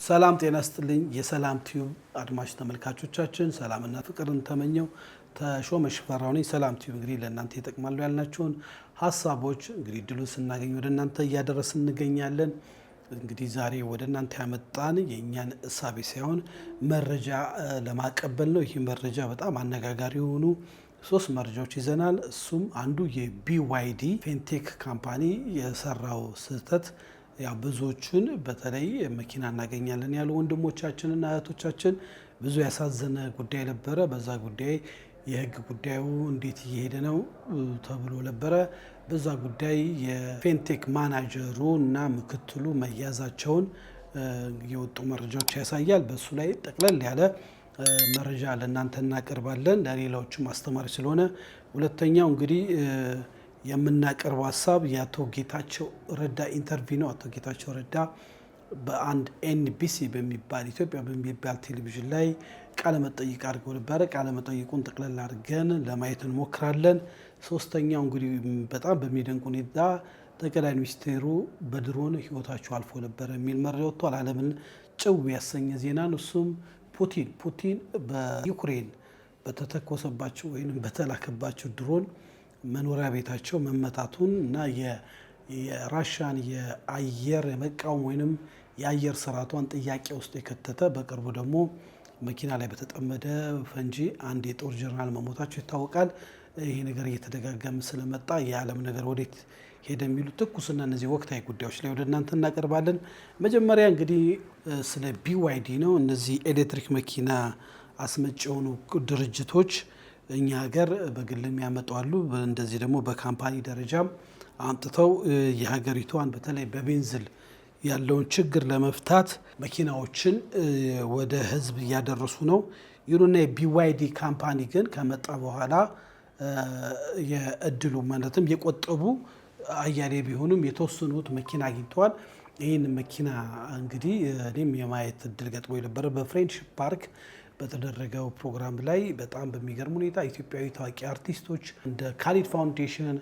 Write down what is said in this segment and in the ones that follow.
ሰላም ጤና ስጥልኝ። የሰላም ቲዩብ አድማጭ ተመልካቾቻችን ሰላምና ፍቅርን ተመኘው። ተሾመ ሽፈራው ነኝ። ሰላም ቲዩብ እንግዲህ ለእናንተ ይጠቅማሉ ያልናቸውን ሀሳቦች እንግዲህ እድሉን ስናገኝ ወደ እናንተ እያደረስን እንገኛለን። እንግዲህ ዛሬ ወደ እናንተ ያመጣን የእኛን እሳቤ ሳይሆን መረጃ ለማቀበል ነው። ይህ መረጃ በጣም አነጋጋሪ የሆኑ ሶስት መረጃዎች ይዘናል። እሱም አንዱ የ BYD ፌንቴክ company የሰራው ስህተት ያው ብዙዎቹን በተለይ መኪና እናገኛለን ያሉ ወንድሞቻችንና እህቶቻችን ብዙ ያሳዘነ ጉዳይ ነበረ። በዛ ጉዳይ የህግ ጉዳዩ እንዴት እየሄደ ነው ተብሎ ነበረ። በዛ ጉዳይ የፌንቴክ ማናጀሩ እና ምክትሉ መያዛቸውን የወጡ መረጃዎች ያሳያል። በሱ ላይ ጠቅለል ያለ መረጃ ለእናንተ እናቀርባለን፣ ለሌላዎችም አስተማሪ ስለሆነ። ሁለተኛው እንግዲህ የምናቀርበው ሀሳብ የአቶ ጌታቸው ረዳ interview ነው። አቶ ጌታቸው ረዳ በአንድ ኤንቢሲ በሚባል ኢትዮጵያ በሚባል ቴሌቪዥን ላይ ቃለ መጠይቅ አድርገው ነበረ። ቃለ መጠይቁን ጠቅለል አድርገን ለማየት እንሞክራለን። ሶስተኛው እንግዲህ በጣም በሚደንቅ ሁኔታ ጠቅላይ ሚኒስትሩ በድሮን ህይወታቸው አልፎ ነበረ የሚል መረጃ ወጥቷል። ዓለምን ጭው ያሰኘ ዜና ነው። እሱም ፑቲን በዩክሬን በተተኮሰባቸው ወይም በተላከባቸው ድሮን መኖሪያ ቤታቸው መመታቱን እና የራሽያን የአየር የመቃወም ወይንም የአየር ስርዓቷን ጥያቄ ውስጥ የከተተ፣ በቅርቡ ደግሞ መኪና ላይ በተጠመደ ፈንጂ አንድ የጦር ጀነራል መሞታቸው ይታወቃል። ይሄ ነገር እየተደጋገመ ስለመጣ የዓለም ነገር ወዴት ሄደ የሚሉ ትኩስና እነዚህ ወቅታዊ ጉዳዮች ላይ ወደ እናንተ እናቀርባለን። መጀመሪያ እንግዲህ ስለ BYD ነው። እነዚህ ኤሌክትሪክ መኪና አስመጪ የሆኑ ድርጅቶች እኛ ሀገር በግልም ያመጣሉ፣ እንደዚህ ደግሞ በ company ደረጃም አምጥተው የሀገሪቷን በተለይ በቤንዚን ያለውን ችግር ለመፍታት መኪናዎችን ወደ ሕዝብ እያደረሱ ነው። ይሁንና የ BYD company ግን ከመጣ በኋላ የእድሉ ማለትም የቆጠቡ አያሌ ቢሆኑም የተወሰኑት መኪና አግኝተዋል። ይህን መኪና እንግዲህ እኔም የማየት እድል ገጥሞ የነበረ በፍሬንድሺፕ ፓርክ በተደረገው ፕሮግራም ላይ በጣም በሚገርም ሁኔታ ኢትዮጵያዊ ታዋቂ አርቲስቶች እንደ ካሊድ ፋውንዴሽን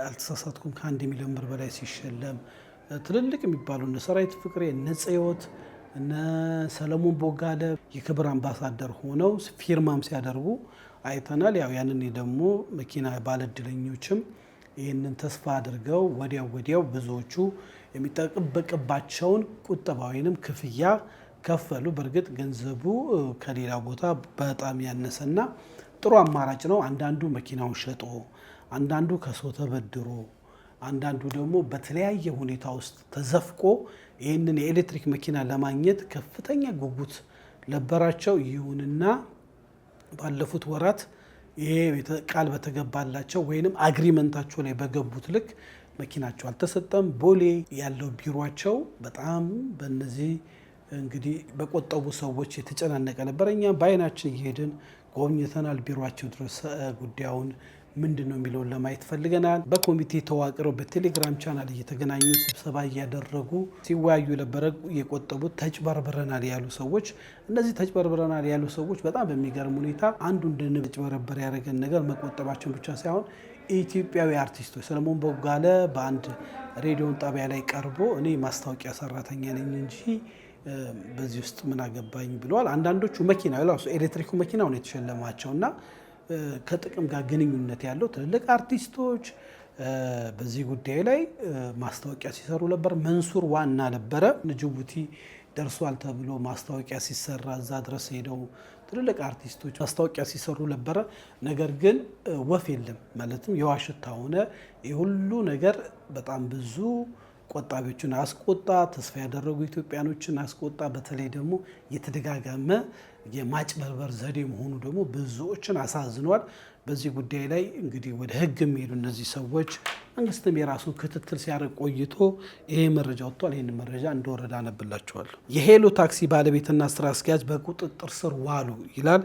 አልተሳሳትኩም ከ1 ሚሊዮን ብር በላይ ሲሸለም፣ ትልልቅ የሚባሉ እነ ሰራዊት ፍቅሬ፣ እነ ጽዮት፣ እነ ሰለሞን ቦጋለ የክብር አምባሳደር ሆነው ፊርማም ሲያደርጉ አይተናል። ያው ያንን ደግሞ መኪና ባለእድለኞችም ይህንን ተስፋ አድርገው ወዲያው ወዲያው ብዙዎቹ የሚጠበቅባቸውን ቁጠባ ወይንም ክፍያ ከፈሉ። በእርግጥ ገንዘቡ ከሌላ ቦታ በጣም ያነሰና ጥሩ አማራጭ ነው። አንዳንዱ መኪናውን ሸጦ፣ አንዳንዱ ከሰው ተበድሮ፣ አንዳንዱ ደግሞ በተለያየ ሁኔታ ውስጥ ተዘፍቆ ይህንን የኤሌክትሪክ መኪና ለማግኘት ከፍተኛ ጉጉት ነበራቸው። ይሁንና ባለፉት ወራት ይሄ ቃል በተገባላቸው ወይንም agreement ኣቸው ላይ በገቡት ልክ መኪናቸው አልተሰጠም። ቦሌ ያለው ቢሯቸው በጣም በእነዚህ እንግዲህ በቆጠቡ ሰዎች የተጨናነቀ ነበር። እኛም በአይናችን እየሄድን ጎብኝተናል። ቢሯቸው ድረስ ጉዳዩን ምንድን ነው የሚለውን ለማየት ፈልገናል። በኮሚቴ ተዋቅረው በቴሌግራም ቻናል እየተገናኙ ስብሰባ እያደረጉ ሲወያዩ የነበረ የቆጠቡት ተጭበርብረናል ያሉ ሰዎች፣ እነዚህ ተጭበርብረናል ያሉ ሰዎች በጣም በሚገርም ሁኔታ አንዱ እንድንጭበረበር ያደረገን ነገር መቆጠባቸውን ብቻ ሳይሆን ኢትዮጵያዊ አርቲስቶች ሰለሞን ቦጋለ በአንድ ሬዲዮን ጣቢያ ላይ ቀርቦ እኔ ማስታወቂያ ሰራተኛ ነኝ እንጂ በዚህ ውስጥ ምን አገባኝ ብለዋል። አንዳንዶቹ መኪና ራሱ ኤሌክትሪኩ መኪናው ነው የተሸለማቸው እና ከጥቅም ጋር ግንኙነት ያለው ትልልቅ አርቲስቶች በዚህ ጉዳይ ላይ ማስታወቂያ ሲሰሩ ነበር። መንሱር ዋና ነበረ። ጅቡቲ ደርሷል ተብሎ ማስታወቂያ ሲሰራ እዛ ድረስ ሄደው ትልልቅ አርቲስቶች ማስታወቂያ ሲሰሩ ነበረ። ነገር ግን ወፍ የለም፣ ማለትም የዋሽታ ሆነ። የሁሉ ነገር በጣም ብዙ ቆጣቢዎችን አስቆጣ፣ ተስፋ ያደረጉ ኢትዮጵያኖችን አስቆጣ። በተለይ ደግሞ የተደጋገመ የማጭበርበር ዘዴ መሆኑ ደግሞ ብዙዎችን አሳዝኗል። በዚህ ጉዳይ ላይ እንግዲህ ወደ ሕግ የሚሄዱ እነዚህ ሰዎች መንግስትም የራሱን ክትትል ሲያደርግ ቆይቶ ይሄ መረጃ ወጥቷል። ይህን መረጃ እንደወረደ አነብላችኋለሁ። የሄሎ ታክሲ ባለቤትና ስራ አስኪያጅ በቁጥጥር ስር ዋሉ ይላል።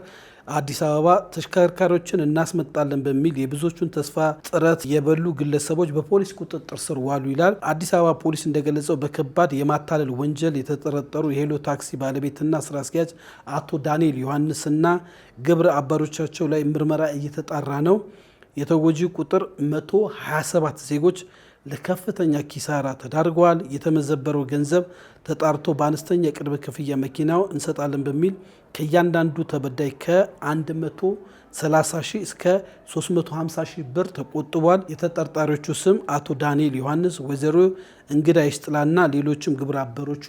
አዲስ አበባ ተሽከርካሪዎችን እናስመጣለን በሚል የብዙዎቹን ተስፋ ጥረት የበሉ ግለሰቦች በፖሊስ ቁጥጥር ስር ዋሉ ይላል። አዲስ አበባ ፖሊስ እንደገለጸው በከባድ የማታለል ወንጀል የተጠረጠሩ የሄሎ ታክሲ ባለቤትና ስራ አስኪያጅ አቶ ዳንኤል ዮሐንስና ግብረ አበሮቻቸው ላይ ምርመራ እየተጣራ ነው። የተጎጂ ቁጥር 127 ዜጎች ለከፍተኛ ኪሳራ ተዳርገዋል። የተመዘበረው ገንዘብ ተጣርቶ በአነስተኛ ቅድመ ክፍያ መኪናው እንሰጣለን በሚል ከእያንዳንዱ ተበዳይ ከ130 ሺህ እስከ 350 ሺህ ብር ተቆጥቧል። የተጠርጣሪዎቹ ስም አቶ ዳንኤል ዮሐንስ፣ ወይዘሮ እንግዳ ይሽጥላና ሌሎችም ግብረ አበሮቹ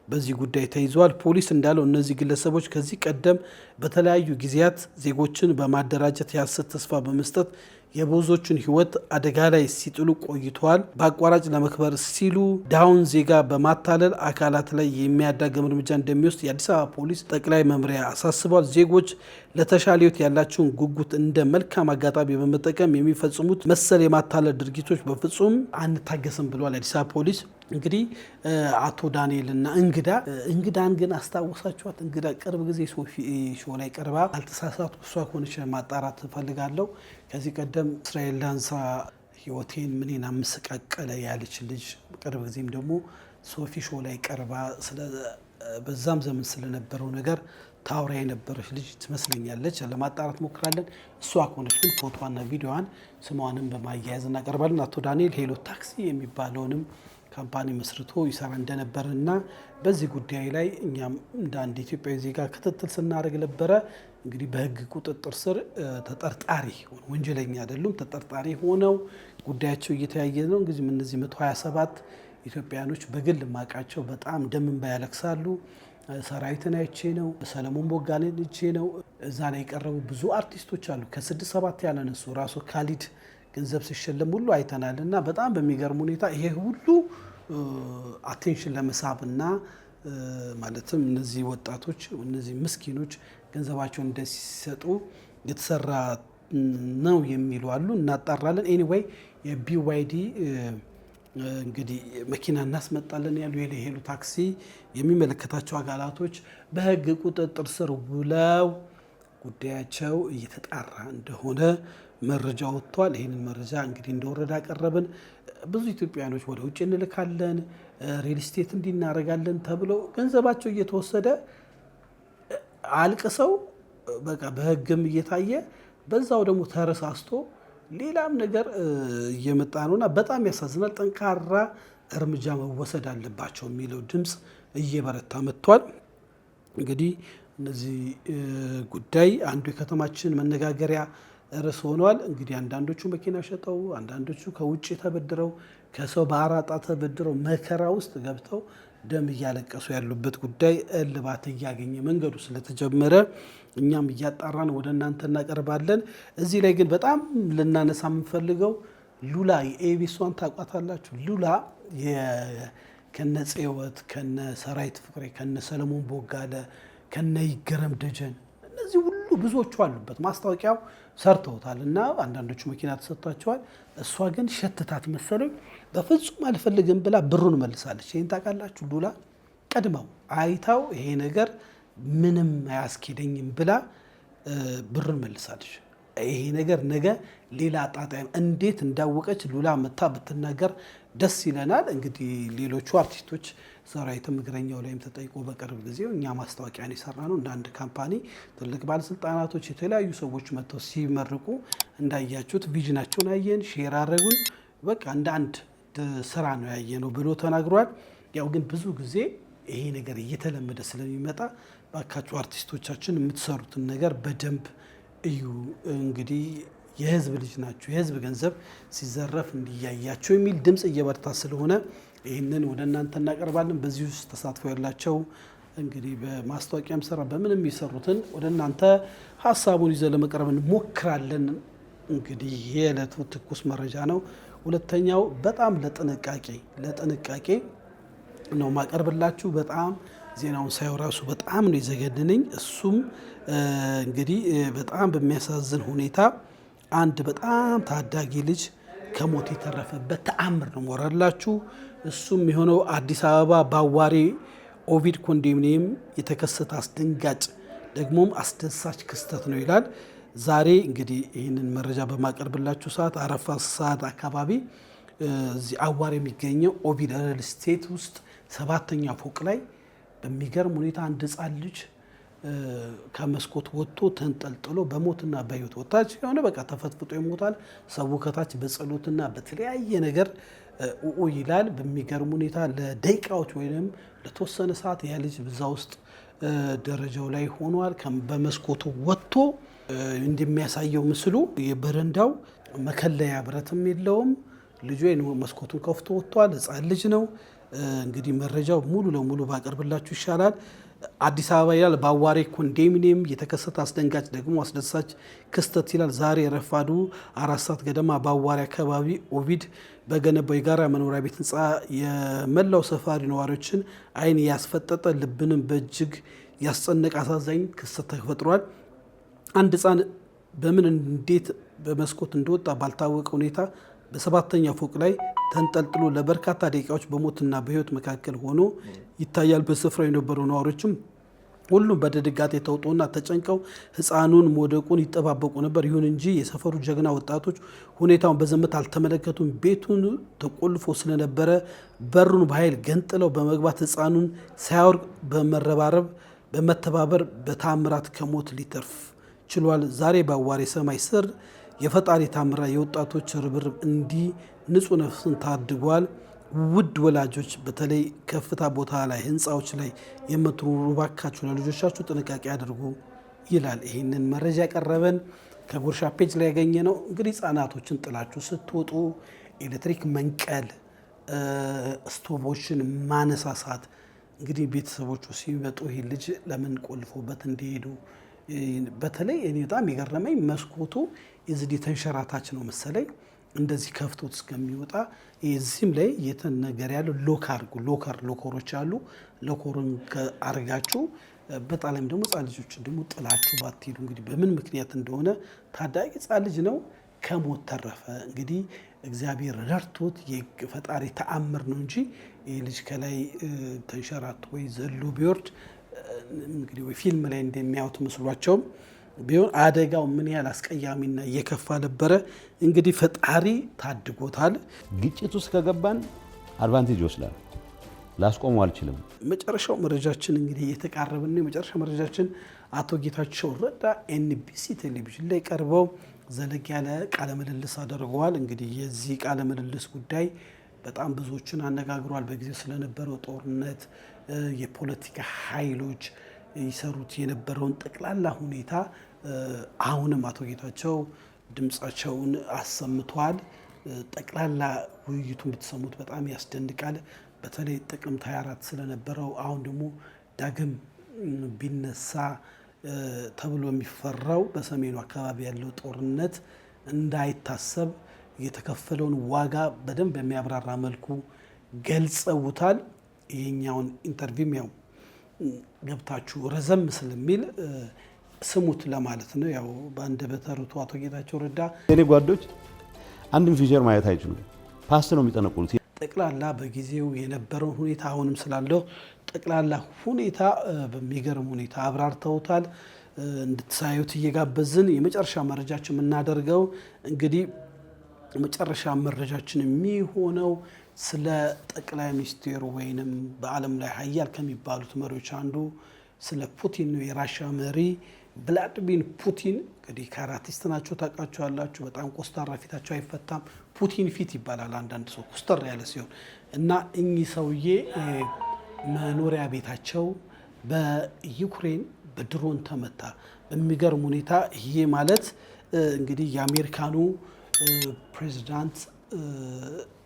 በዚህ ጉዳይ ተይዘዋል። ፖሊስ እንዳለው እነዚህ ግለሰቦች ከዚህ ቀደም በተለያዩ ጊዜያት ዜጎችን በማደራጀት የሐሰት ተስፋ በመስጠት የብዙዎችን ሕይወት አደጋ ላይ ሲጥሉ ቆይተዋል። በአቋራጭ ለመክበር ሲሉ ድሃውን ዜጋ በማታለል አካላት ላይ የሚያዳግም እርምጃ እንደሚወስድ የአዲስ አበባ ፖሊስ ጠቅላይ መምሪያ አሳስቧል። ዜጎች ለተሻለ ሕይወት ያላቸውን ጉጉት እንደ መልካም አጋጣሚ በመጠቀም የሚፈጽሙት መሰል የማታለል ድርጊቶች በፍጹም አንታገስም ብሏል የአዲስ አበባ ፖሊስ። እንግዲህ አቶ ዳንኤል እና እንግዳ እንግዳን ግን አስታወሳችኋት? እንግዳ ቅርብ ጊዜ ሶፊ ሾው ላይ ቀርባ አልተሳሳትኩ፣ እሷ ከሆነች ማጣራት እፈልጋለሁ። ከዚህ ቀደም እስራኤል ዳንሳ ህይወቴን ምኔን አመሰቃቀለ ያለች ልጅ ቅርብ ጊዜም ደግሞ ሶፊ ሾው ላይ ቀርባ በዛም ዘመን ስለነበረው ነገር ታውራ የነበረች ልጅ ትመስለኛለች። ለማጣራት ሞክራለን። እሷ ከሆነች ግን ፎቶዋና ቪዲዮዋን ስሟንም በማያያዝ እናቀርባለን። አቶ ዳንኤል ሄሎ ታክሲ የሚባለውንም company መስርቶ ይሰራ እንደነበር እና በዚህ ጉዳይ ላይ እኛም እንደ አንድ ኢትዮጵያዊ ዜጋ ክትትል ስናደርግ ነበረ። እንግዲህ በሕግ ቁጥጥር ስር ተጠርጣሪ ወንጀለኛ አይደሉም፣ ተጠርጣሪ ሆነው ጉዳያቸው እየተያየ ነው። እንግዲህ እነዚህ 127 ኢትዮጵያኖች በግል ማቃቸው በጣም ደም እንባ ያለቅሳሉ። ሰራዊትን አይቼ ነው፣ ሰለሞን ቦጋለን አይቼ ነው። እዛ ላይ የቀረቡ ብዙ አርቲስቶች አሉ፣ ከስድስት ሰባት ያላነሱ ራሱ ካሊድ ገንዘብ ሲሸለም ሁሉ አይተናል። እና በጣም በሚገርም ሁኔታ ይሄ ሁሉ attention ለመሳብ እና ማለትም እነዚህ ወጣቶች እነዚህ ምስኪኖች ገንዘባቸውን እንደሲሰጡ የተሰራ ነው የሚሉ አሉ። እናጣራለን። Anyway የ BYD እንግዲህ መኪና እናስመጣለን ያሉ የሄሉ ታክሲ የሚመለከታቸው አካላቶች በሕግ ቁጥጥር ስር ውለው ጉዳያቸው እየተጣራ እንደሆነ መረጃ ወጥቷል። ይህንን መረጃ እንግዲህ እንደወረደ አቀረብን። ብዙ ኢትዮጵያውያኖች ወደ ውጭ እንልካለን፣ ሪል ስቴት እንዲናረጋለን ተብለው ገንዘባቸው እየተወሰደ አልቅሰው በቃ በሕግም እየታየ በዛው ደግሞ ተረሳስቶ ሌላም ነገር እየመጣ ነውና በጣም ያሳዝናል። ጠንካራ እርምጃ መወሰድ አለባቸው የሚለው ድምፅ እየበረታ መጥቷል። እንግዲህ እነዚህ ጉዳይ አንዱ የከተማችን መነጋገሪያ ርዕስ ሆኗል። እንግዲህ አንዳንዶቹ መኪና ሸጠው፣ አንዳንዶቹ ከውጭ ተበድረው፣ ከሰው በአራጣ ተበድረው መከራ ውስጥ ገብተው ደም እያለቀሱ ያሉበት ጉዳይ እልባት እያገኘ መንገዱ ስለተጀመረ እኛም እያጣራን ወደ እናንተ እናቀርባለን። እዚህ ላይ ግን በጣም ልናነሳ የምንፈልገው ሉላ የኤቢሷን ታውቋታላችሁ። ሉላ ከነ ጽወት ከነ ሰራዊት ፍቅሬ ከነ ሰለሞን ቦጋለ ከነ ይገረም ደጀን እነዚህ ሁሉ ብዙዎቹ አሉበት። ማስታወቂያው ሰርተውታል እና አንዳንዶቹ መኪና ተሰጥቷቸዋል። እሷ ግን ሸትታት መሰለኝ በፍጹም አልፈልግም ብላ ብሩን መልሳለች። ይህን ታውቃላችሁ። ሉላ ቀድመው አይታው ይሄ ነገር ምንም አያስኬደኝም ብላ ብሩን መልሳለች። ይሄ ነገር ነገ ሌላ ጣጣ እንዴት እንዳወቀች ሉላ መታ ብትናገር ደስ ይለናል። እንግዲህ ሌሎቹ አርቲስቶች ሰራዊትም እግረኛው ላይም ተጠይቆ በቅርብ ጊዜ እኛ ማስታወቂያን የሰራ ነው እንደ አንድ company ትልቅ ባለስልጣናቶች፣ የተለያዩ ሰዎች መጥተው ሲመርቁ እንዳያችሁት vision ኣቸውን አየን፣ share አረጉን። በቃ እንደ አንድ ስራ ነው ያየነው ብሎ ተናግሯል። ያው ግን ብዙ ጊዜ ይሄ ነገር እየተለመደ ስለሚመጣ ባካችሁ አርቲስቶቻችን የምትሰሩትን ነገር በደንብ እዩ። እንግዲህ የህዝብ ልጅ ናችሁ፣ የህዝብ ገንዘብ ሲዘረፍ እንዲያያቸው የሚል ድምፅ እየበረታ ስለሆነ ይህንን ወደ እናንተ እናቀርባለን። በዚህ ውስጥ ተሳትፎ ያላቸው እንግዲህ በማስታወቂያም ስራ በምንም የሚሰሩትን ወደ እናንተ ሀሳቡን ይዘን ለመቅረብ እንሞክራለን። እንግዲህ የዕለቱ ትኩስ መረጃ ነው። ሁለተኛው በጣም ለጥንቃቄ ነው ማቀርብላችሁ። በጣም ዜናውን ሳየው ራሱ በጣም ነው የዘገነነኝ። እሱም እንግዲህ በጣም በሚያሳዝን ሁኔታ አንድ በጣም ታዳጊ ልጅ ከሞት የተረፈበት ተአምር ነው ሞራላችሁ። እሱም የሆነው አዲስ አበባ በአዋሬ ኦቪድ ኮንዶሚኒየም የተከሰተ አስደንጋጭ ደግሞም አስደሳች ክስተት ነው ይላል። ዛሬ እንግዲህ ይህንን መረጃ በማቀርብላችሁ ሰዓት አረፋ ሰዓት አካባቢ እዚህ አዋሬ የሚገኘው ኦቪድ ሪል ስቴት ውስጥ 7ኛ ፎቅ ላይ በሚገርም ሁኔታ አንድ ሕፃን ልጅ ከመስኮት ወጥቶ ተንጠልጥሎ በሞትና በሕይወት ወታች የሆነ በቃ ተፈጥፍጦ ይሞታል። ሰው ከታች በጸሎትና በተለያየ ነገር ኡኡ ይላል። በሚገርም ሁኔታ ለደቂቃዎች ወይም ለተወሰነ ሰዓት ያ ልጅ በዛ ውስጥ ደረጃው ላይ ሆኗል። በመስኮቱ ወጥቶ እንደሚያሳየው ምስሉ የበረንዳው መከለያ ብረትም የለውም። ልጁ መስኮቱን ከፍቶ ወጥቷል። ሕፃን ልጅ ነው። እንግዲህ መረጃው ሙሉ ለሙሉ ባቀርብላችሁ ይሻላል። አዲስ አበባ ይላል በአዋሬ ኮንዶሚኒየም የተከሰተ አስደንጋጭ ደግሞ አስደሳች ክስተት ይላል። ዛሬ ረፋዱ 4 ሰዓት ገደማ በአዋሬ አካባቢ ኦቪድ በገነባው የጋራ መኖሪያ ቤት ህንፃ የመላው ሰፋሪ ነዋሪዎችን ዓይን ያስፈጠጠ ልብንም በእጅግ ያስጨነቀ አሳዛኝ ክስተት ተፈጥሯል። አንድ ህፃን በምን እንዴት በመስኮት እንደወጣ ባልታወቀ ሁኔታ በሰባተኛ ፎቅ ላይ ተንጠልጥሎ ለበርካታ ደቂቃዎች በሞትና በህይወት መካከል ሆኖ ይታያል። በስፍራው የነበሩ ነዋሪዎችም ሁሉም በድንጋጤ ተውጦና ተጨንቀው ህፃኑን መውደቁን ይጠባበቁ ነበር። ይሁን እንጂ የሰፈሩ ጀግና ወጣቶች ሁኔታውን በዝምታ አልተመለከቱም። ቤቱን ተቆልፎ ስለነበረ በሩን በኃይል ገንጥለው በመግባት ህፃኑን ሳያወርቅ በመረባረብ በመተባበር በታምራት ከሞት ሊተርፍ ችሏል። ዛሬ በአዋሬ ሰማይ ስር የፈጣሪ ታምራ የወጣቶች ርብርብ እንዲህ ንጹህ ነፍስን ታድጓል። ውድ ወላጆች በተለይ ከፍታ ቦታ ላይ ህንፃዎች ላይ የምትኖሩ ባካችሁ ለልጆቻችሁ ጥንቃቄ አድርጉ ይላል። ይህንን መረጃ ያቀረበን ከጉርሻ page ላይ ያገኘ ነው። እንግዲህ ህጻናቶችን ጥላችሁ ስትወጡ ኤሌክትሪክ መንቀል፣ ስቶቮችን ማነሳሳት እንግዲህ ቤተሰቦቹ ሲመጡ ይህ ልጅ ለምን ቆልፎበት እንዲሄዱ በተለይ እኔ በጣም የገረመኝ መስኮቱ የዚህ ተንሸራታች ነው መሰለኝ እንደዚህ ከፍቶት እስከሚወጣ እዚህም ላይ የተነገረ ያለው lock አርጉ፣ locker ኦች አሉ። locker ኡን አርጋችሁ በጣም ደግሞ ህጻን ልጆችን ደግሞ ጥላችሁ ባትሄዱ እንግዲህ በምን ምክንያት እንደሆነ ታዳጊ ህጻን ልጅ ነው ከሞት ተረፈ። እንግዲህ እግዚአብሔር ረድቶት የፈጣሪ ተአምር ነው እንጂ ይህ ልጅ ከላይ ተንሸራቶ ወይ ዘሎ ቢወርድ እንግዲህ ወይ ፊልም ላይ እንደሚያዩት መስሏቸውም ቢሆን አደጋው ምን ያህል አስቀያሚና እየከፋ ነበረ። እንግዲህ ፈጣሪ ታድጎታል። ግጭት ውስጥ ከገባን advantage ይወስዳል። ላስቆመው አልችልም። መጨረሻው መረጃችን እንግዲህ እየተቃረብን ነው። የመጨረሻ መረጃችን አቶ ጌታቸው ረዳ ኤንቢሲ ቴሌቪዥን ላይ ቀርበው ዘለግ ያለ ቃለ ምልልስ አድርገዋል። እንግዲህ የዚህ ቃለ ምልልስ ጉዳይ በጣም ብዙዎችን አነጋግሯል። በጊዜው ስለነበረው ጦርነት፣ የፖለቲካ ኃይሎች ይሰሩት የነበረውን ጠቅላላ ሁኔታ አሁንም አቶ ጌታቸው ድምፃቸውን አሰምተዋል። ጠቅላላ ውይይቱን ብትሰሙት በጣም ያስደንቃል። በተለይ ጥቅምት 24 ስለነበረው አሁን ደግሞ ዳግም ቢነሳ ተብሎ የሚፈራው በሰሜኑ አካባቢ ያለው ጦርነት እንዳይታሰብ የተከፈለውን ዋጋ በደንብ በሚያብራራ መልኩ ገልጸውታል። ይሄኛውን interview ም ያው ገብታችሁ ረዘም ስለሚል ስሙት ለማለት ነው። ያው በአንደበተ ርቱዕ አቶ ጌታቸው ረዳ የኔ ጓዶች አንድም future ማየት አይችሉም። Past ነው የሚጠነቁሉት። ጠቅላላ በጊዜው የነበረውን ሁኔታ አሁንም ስላለው ጠቅላላ ሁኔታ በሚገርም ሁኔታ አብራርተውታል። እንድትሳዩት እየጋበዝን የመጨረሻ መረጃችን የምናደርገው እንግዲህ መጨረሻ መረጃችን የሚሆነው ስለ ጠቅላይ ሚኒስቴሩ ወይንም በዓለም ላይ ሀያል ከሚባሉት መሪዎች አንዱ ስለ ፑቲን ነው። የራሻ መሪ ቭላድሚር ፑቲን እንግዲህ ካራቲስት ናቸው፣ ታውቃቸዋላችሁ። በጣም ኮስታራ፣ ፊታቸው አይፈታም። ፑቲን ፊት ይባላል አንዳንድ ሰው ኮስተር ያለ ሲሆን እና እኚህ ሰውዬ መኖሪያ ቤታቸው በዩክሬን በድሮን ተመታ። በሚገርም ሁኔታ ይሄ ማለት እንግዲህ የአሜሪካኑ ፕሬዚዳንት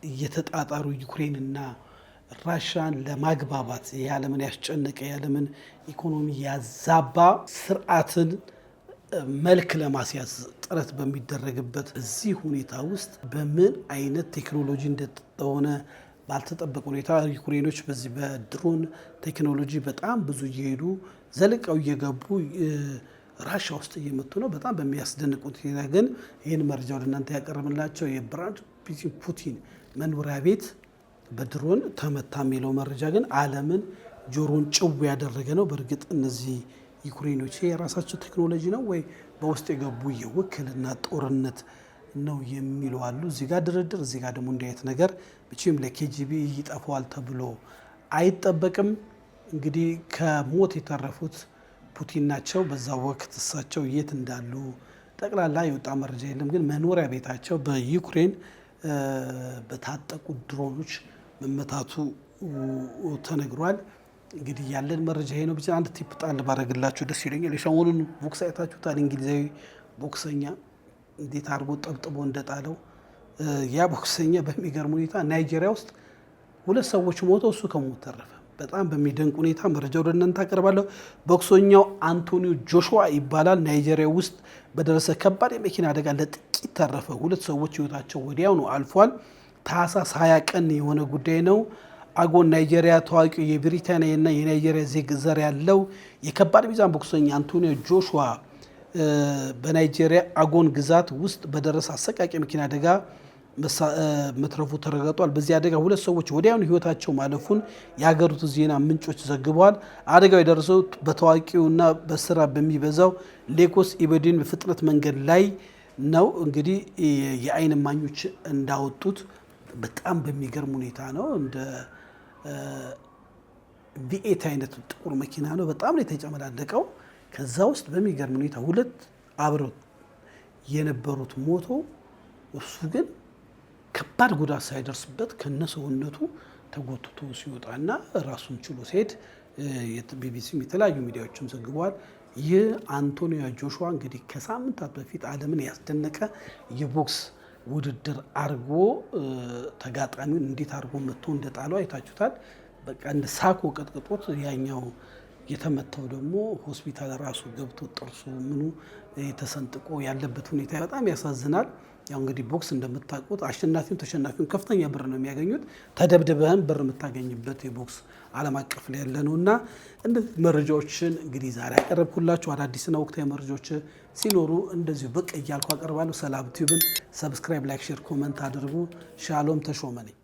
እየተጣጣሩ ዩክሬንና ራሻን ለማግባባት የዓለምን ያስጨነቀ የዓለምን ኢኮኖሚ ያዛባ ስርዓትን መልክ ለማስያዝ ጥረት በሚደረግበት እዚህ ሁኔታ ውስጥ በምን አይነት ቴክኖሎጂ እንደሆነ ባልተጠበቀ ሁኔታ ዩክሬኖች በዚህ በድሮን ቴክኖሎጂ በጣም ብዙ እየሄዱ ዘልቀው እየገቡ ራሻ ውስጥ እየመቱ ነው። በጣም በሚያስደንቅ ሁኔታ ግን ይህን መረጃ ወደ እናንተ ያቀረብንላቸው የብራድ ፑቲን መኖሪያ ቤት በድሮን ተመታ የሚለው መረጃ ግን ዓለምን ጆሮን ጭው ያደረገ ነው። በእርግጥ እነዚህ ዩክሬኖች የራሳቸው ቴክኖሎጂ ነው ወይ በውስጥ የገቡ የውክልና ጦርነት ነው የሚሉ አሉ። እዚህ ጋር ድርድር፣ እዚህ ጋር ደግሞ እንዲህ አይነት ነገር መቼም ለኬጂቢ ይጠፋዋል ተብሎ አይጠበቅም። እንግዲህ ከሞት የተረፉት ፑቲን ናቸው። በዛ ወቅት እሳቸው የት እንዳሉ ጠቅላላ የወጣ መረጃ የለም። ግን መኖሪያ ቤታቸው በዩክሬን በታጠቁ ድሮኖች መመታቱ ተነግሯል። እንግዲህ ያለን መረጃ ይሄ ነው። ብቻ አንድ tip ጣል ባረግላችሁ ደስ ይለኛል። የሰሞኑን ቦክስ አይታችሁታል። እንግሊዛዊ ቦክሰኛ እንዴት አድርጎ ጠብጥቦ እንደጣለው። ያ ቦክሰኛ በሚገርም ሁኔታ ናይጄሪያ ውስጥ ሁለት ሰዎች ሞተው እሱ ከሞት ተረፈ። በጣም በሚደንቅ ሁኔታ መረጃ ወደ እናንተ አቀርባለሁ። ቦክሰኛው አንቶኒዮ ጆሹዋ ይባላል። ናይጄሪያ ውስጥ በደረሰ ከባድ የመኪና አደጋ ለጥቂት ተረፈ። ሁለት ሰዎች ህይወታቸው ወዲያውኑ አልፏል። ታህሳስ 20 ቀን የሆነ ጉዳይ ነው። አጎን ናይጄሪያ ታዋቂው የብሪታንያና የናይጄሪያ ዜግ ዘር ያለው የከባድ ሚዛን ቦክሰኛ አንቶኒዮ ጆሹዋ በናይጄሪያ አጎን ግዛት ውስጥ በደረሰ አሰቃቂ መኪና አደጋ መትረፉ ተረጋግጧል። በዚህ አደጋ ሁለት ሰዎች ወዲያውኑ ህይወታቸው ማለፉን የሀገሪቱ ዜና ምንጮች ዘግበዋል። አደጋው የደረሰው በታዋቂውና በስራ በሚበዛው ሌጎስ ኢባዳን ፍጥነት መንገድ ላይ ነው። እንግዲህ የአይን እማኞች እንዳወጡት በጣም በሚገርም ሁኔታ ነው። እንደ V8 አይነት ጥቁር መኪና ነው። በጣም ነው የተጨመላለቀው። ከዛ ውስጥ በሚገርም ሁኔታ ሁለት አብረው የነበሩት ሞቶ እሱ ግን ከባድ ጉዳት ሳይደርስበት ከነሰውነቱ ተጎትቶ ሲወጣና ራሱን ችሎ ሲሄድ ቢቢሲም የተለያዩ ሚዲያዎችም ዘግበዋል። ይህ አንቶኒዮ ጆሹዋ እንግዲህ ከሳምንታት በፊት ዓለምን ያስደነቀ የቦክስ ውድድር አርጎ ተጋጣሚውን እንዴት አርጎ መጥቶ እንደጣለው አይታችሁታል። በቃ እንደ ሳኮ ቀጥቅጦት ያኛው የተመታው ደግሞ ሆስፒታል ራሱ ገብቶ ጥርሱ ምኑ ተሰንጥቆ ያለበት ሁኔታ በጣም ያሳዝናል። ያው እንግዲህ ቦክስ እንደምታውቁት አሸናፊም ተሸናፊም ከፍተኛ ብር ነው የሚያገኙት። ተደብድበህም ብር የምታገኝበት የቦክስ ዓለም አቀፍ ላይ ያለ ነው እና እንደዚህ መረጃዎችን እንግዲህ ዛሬ ያቀረብኩላችሁ አዳዲስና ወቅታዊ መረጃዎች ሲኖሩ እንደዚሁ ብቅ እያልኩ አቀርባለሁ። ሰላም ቲዩብን subscribe፣ like፣ share፣ comment አድርጉ። ሻሎም ተሾመ ነኝ።